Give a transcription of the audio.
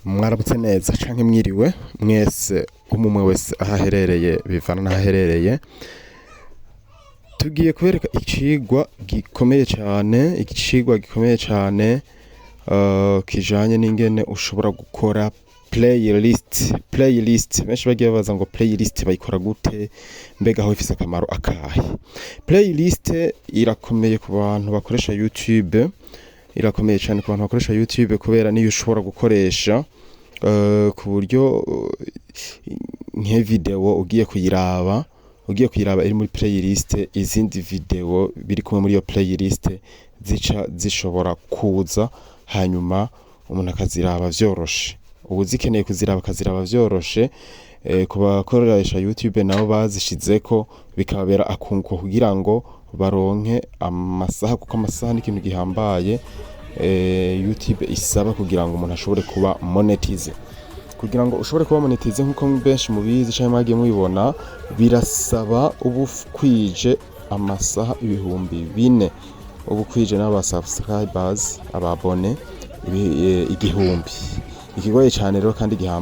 Mwaramutse neza canke mwiriwe mwese, umwe wese aho aherereye bivana n'aho aherereye. Tugiye kubereka icigwa gikomeye cane, icigwa gikomeye cane kijanye n'ingene ushobora gukora playlist. Playlist, benshi bagiye babaza ngo playlist bayikora gute, mbega aho ifise akamaro akahe? Playlist irakomeye ku bantu bakoresha YouTube, irakomeye cane ku bantu bakoresha YouTube kubera niyo ushobora gukoresha ku buryo nk'ivideo ugiye kuyiraba iri muri playlist, izindi video biri kumwe muri iyo playlist zica zishobora kuza, hanyuma umuntu akaziraba vyoroshe. Uwuzikeneye kuziraba akaziraba vyoroshe. Ku bakoresha YouTube nabo bazishizeko bikababera akunguko kugira ngo baronke amasaha, kuko amasaha ni ikintu gihambaye YouTube isaba kugira ngo umuntu ashobore kuba monetize. Kugira ngo ushobore kuba monetize, nkuko benshi mubizi canke mwagiye mubibona, birasaba uba ukwije amasaha 4000, uba ukwije n'aba subscribers, aba abonnés 1000. Ikigoye cane rero kandi gihambaye.